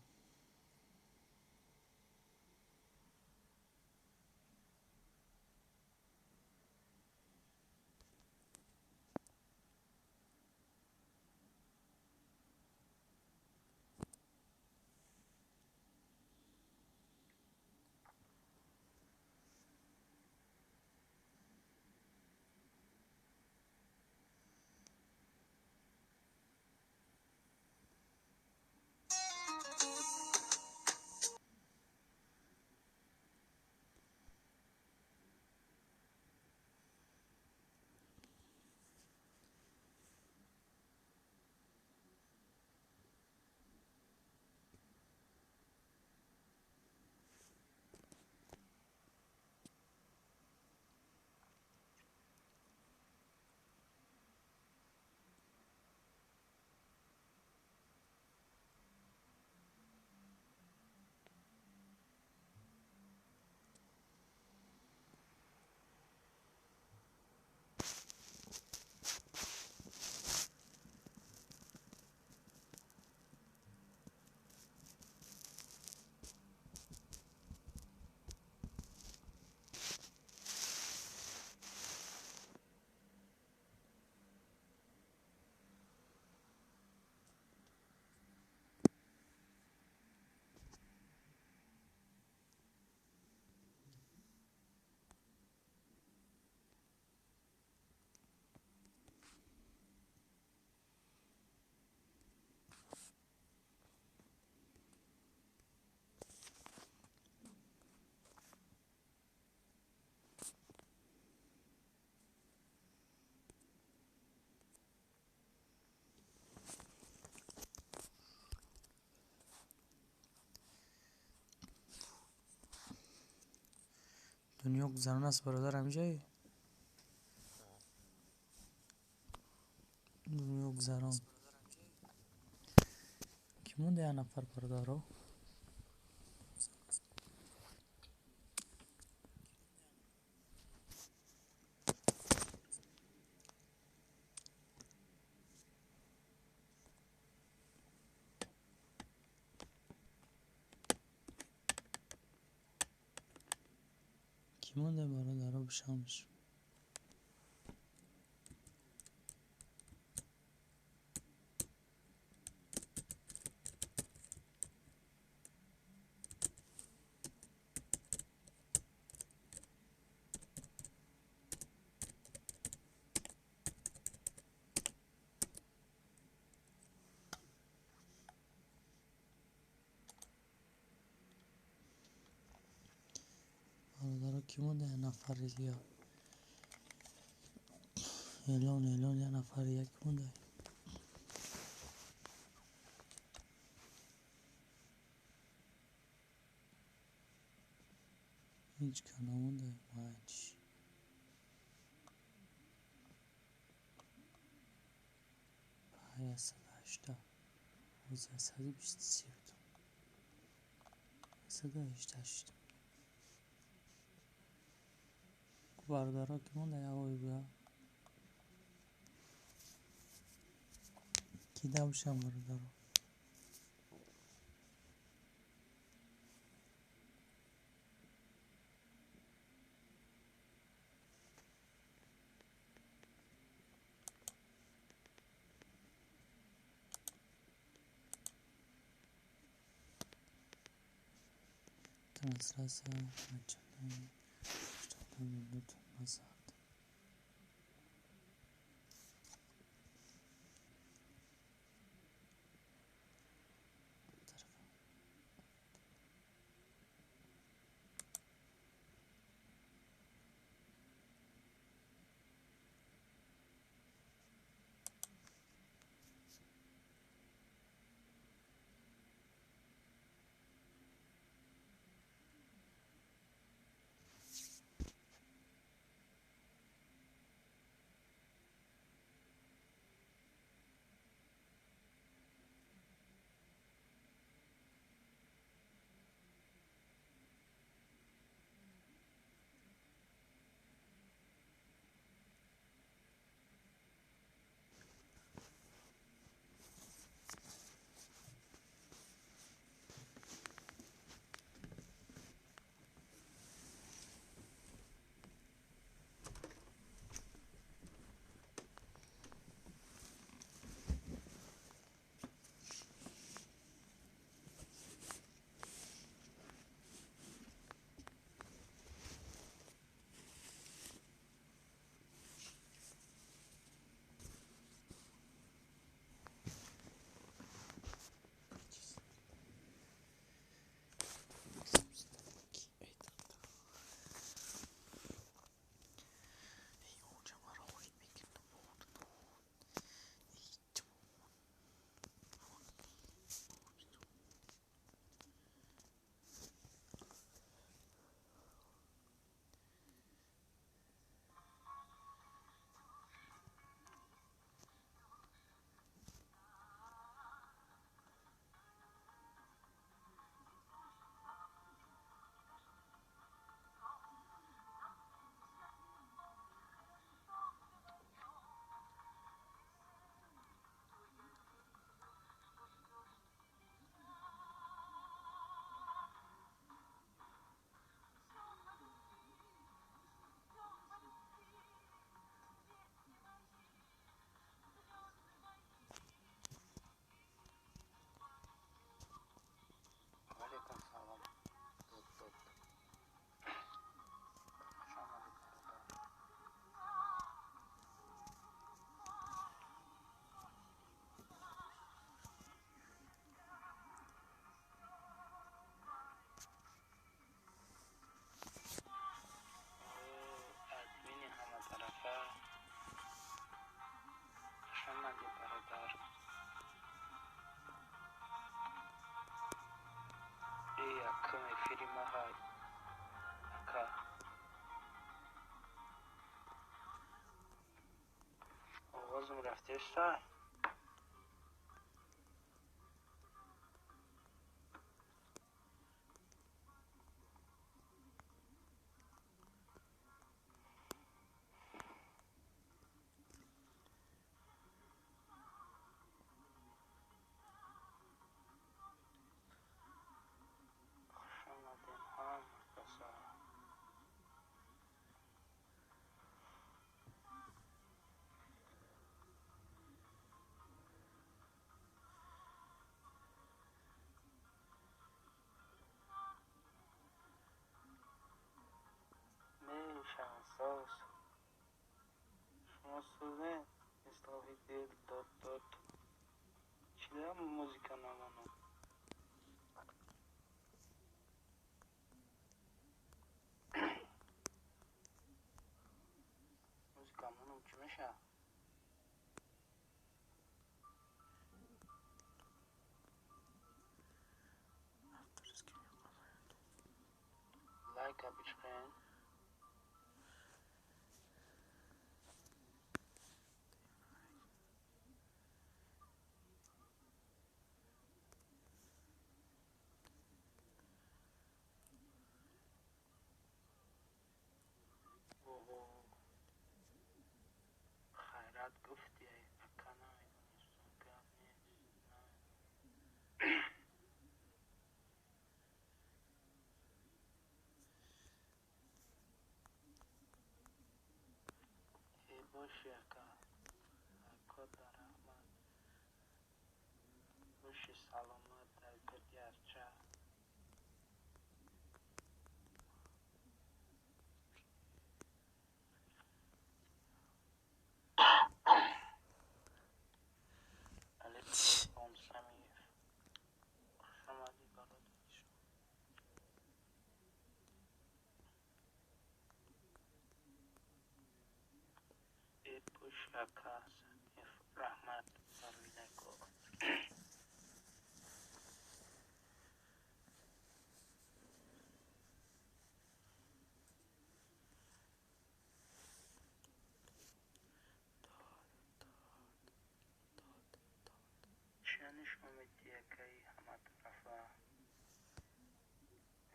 Дунё гузарон аст, бародар, ҳамиҷае дунё гузарон. Кӣ монда, як нафар, бародаро? Кӣ монда, бародаро, бишамш? Бародаро, кӣ монда, як нафари дига? Эълон, эълон, як нафари дига кӣ монда? Ҳеҷ ка намонда, майч. 118, боз 123 буд, 118 шуд. Бародаро, кӣ монда, як ой буда? Кӣ дабушам, бародаро? Трансляция начала 60 минут назад.
Рафтеста? Хуш омадем ҳама каса. Мешавад соз. Шумо созед? Ислоҳи дил дод дод. Чида музика намонад? Музика монам чӣ мешавад?
Авторский.
Лайка бичқен. Оҳо, хайрат гуфти, ака, намедонистам, гап нест. Э, боши, ака, лайкота раҳмат. Боши саломат дар гирди арча. Алейкум ассалом, Самиев. Хуш омадӣ, бародар. Э, боши, ака Самиев, раҳмат барои лайко. Чия нишон медиҳӣ, акаи ҳаматарафа?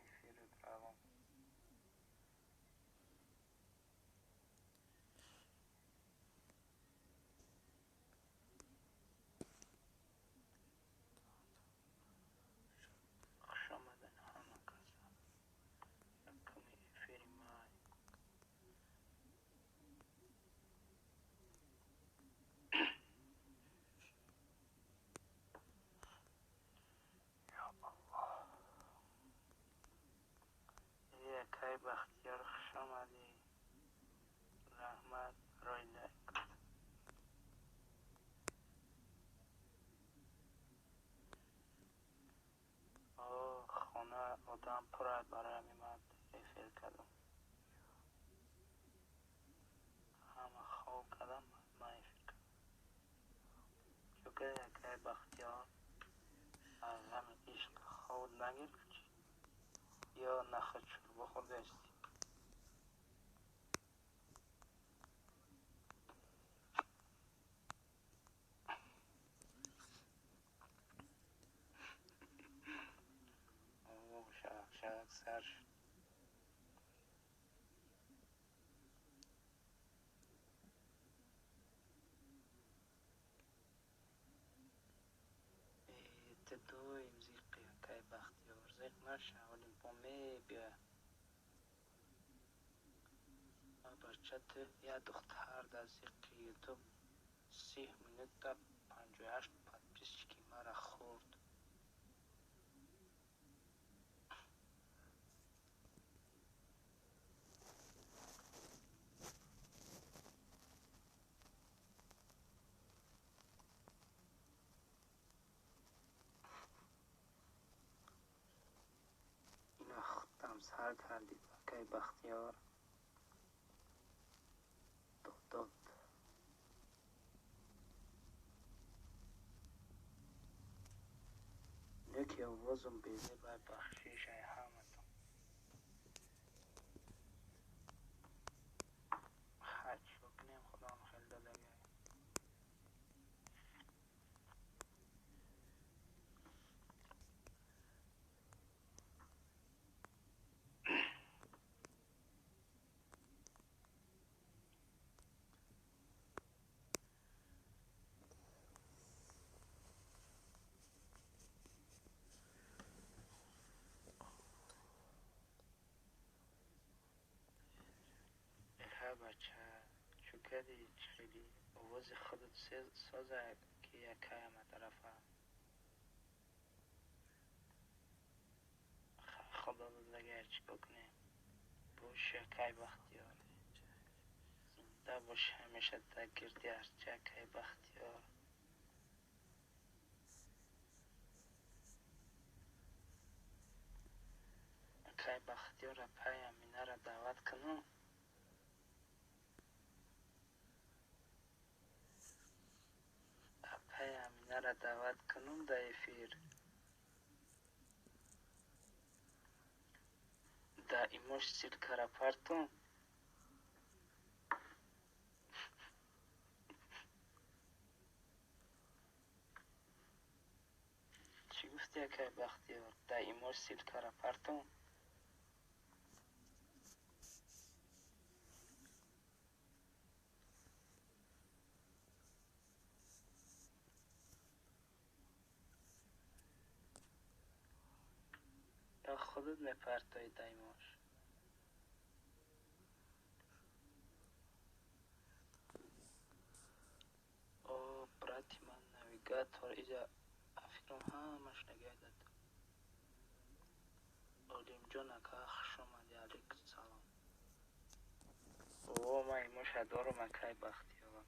Эфират равон. Хуш омаден ҳама каса. Якуми эфири май.
Ё Аллоҳ.
Э, акаи Бахтиёр, хуш омадӣ. Раҳмат барои лайкот. О, хона одам пурад, барои ҳамин ман эфир кардам. Ҳама хоб кардам, ман эфир кардам. Чӯкаи акаи Бахтиёр, аз ғами ишқ хоб нагирифт чӣ? Ё нахӯд шӯрбо хӯрдаистӣ? О, шавақ шавақ сар шуд. Э, ту доим зиқи, акаи Бахтиёр. Зиқ наша, олим бо мебиёяд. Бача, ту як духтар дар зиқи ютуб 30 минута 58 подписчики мара хӯрд. Ина худтам сар кардӣ, акаи Бахтиёр. Дод. Неки овозум безебай, бахшиш ай ҳаматон. Хай, чико кунем, худоам хел додагай. кардӣ, чӣ хеле овози худат соза, ки якай ҳама тарафа. Худо додагар, чӣ кор кунем? Бош, якай Бахтиёр. Зинда бош ҳамеша дар гирди арча, акай Бахтиёр. Акай Бахтиёр, апай Аминаро даъват кунам? Апай Аминаро даъват кунам дар эфир? Дар имош ссылкаро партом? Чӣ гуфтӣ, акай Бахтиёр? Дар имош ссылкаро партом? Ё худат мепартоӣ дар имош? О, брати ман, навигатор иҷа фикрам ҳамаш нагардад. Олимҷон ака, хуш омадӣ, алейкум салом. О, ман имоша дорам, акай Бахтиёр.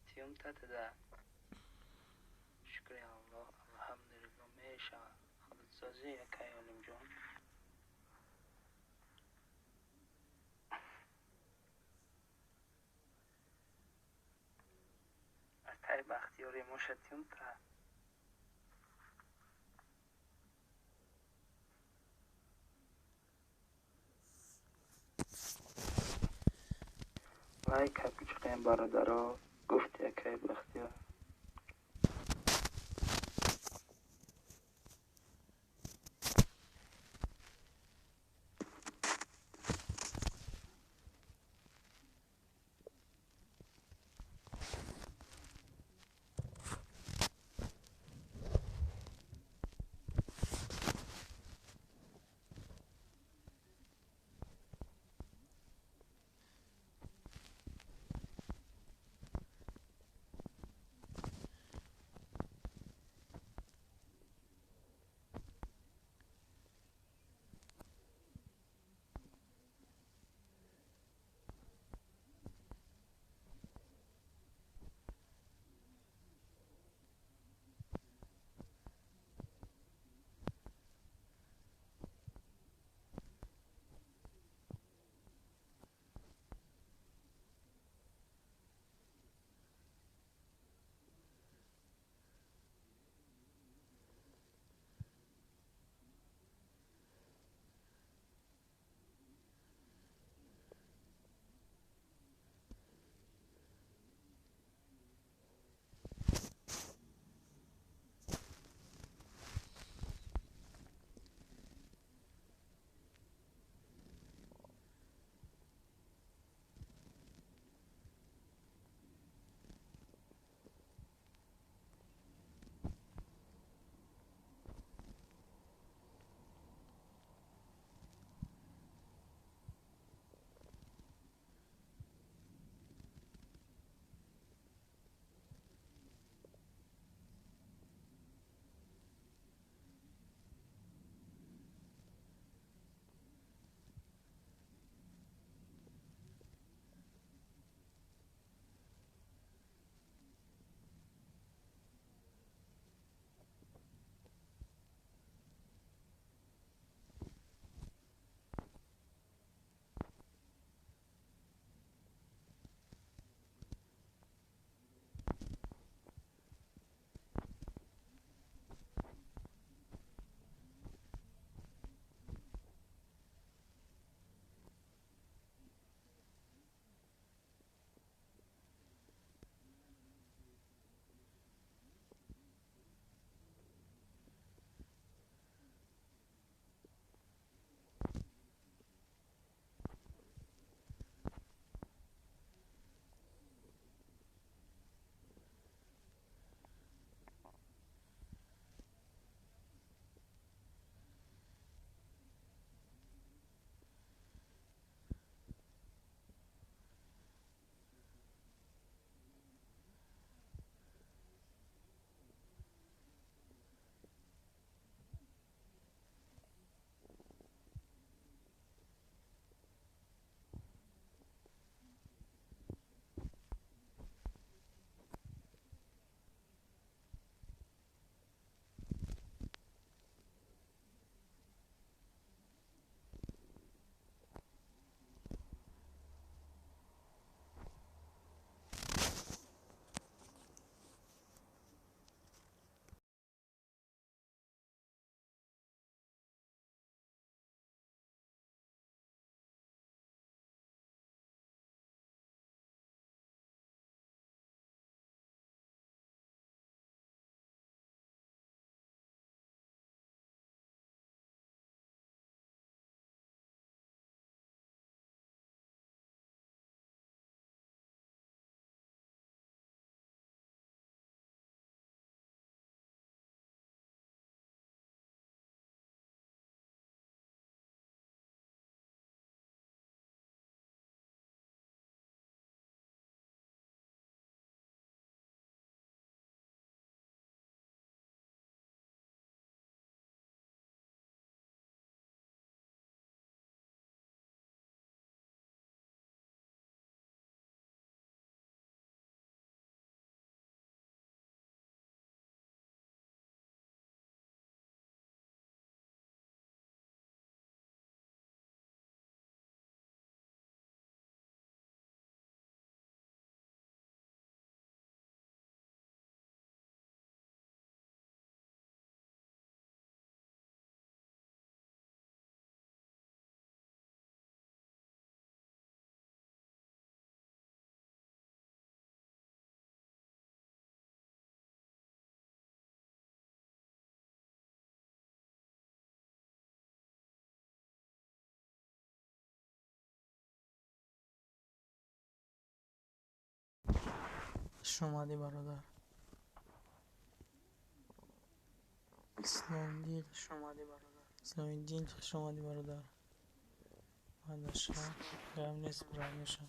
Тиюм татада. Шукри Аллоҳ, алҳамдулиллоҳ, мешавад. Худат созӣ, акай Олимҷон? Акай Бахтиёр, имоша тиюм та? Лайка бичиқем, бародаро, гуфти акай Бахтиёр.
Хуш омадӣ, бародар. Исломдил, Исломиддин, хуш омадӣ, бародар. Ман дар шаҳр гап нест, брат, мешам.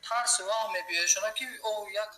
Тарсу ваҳм мебиёяшона, ки о як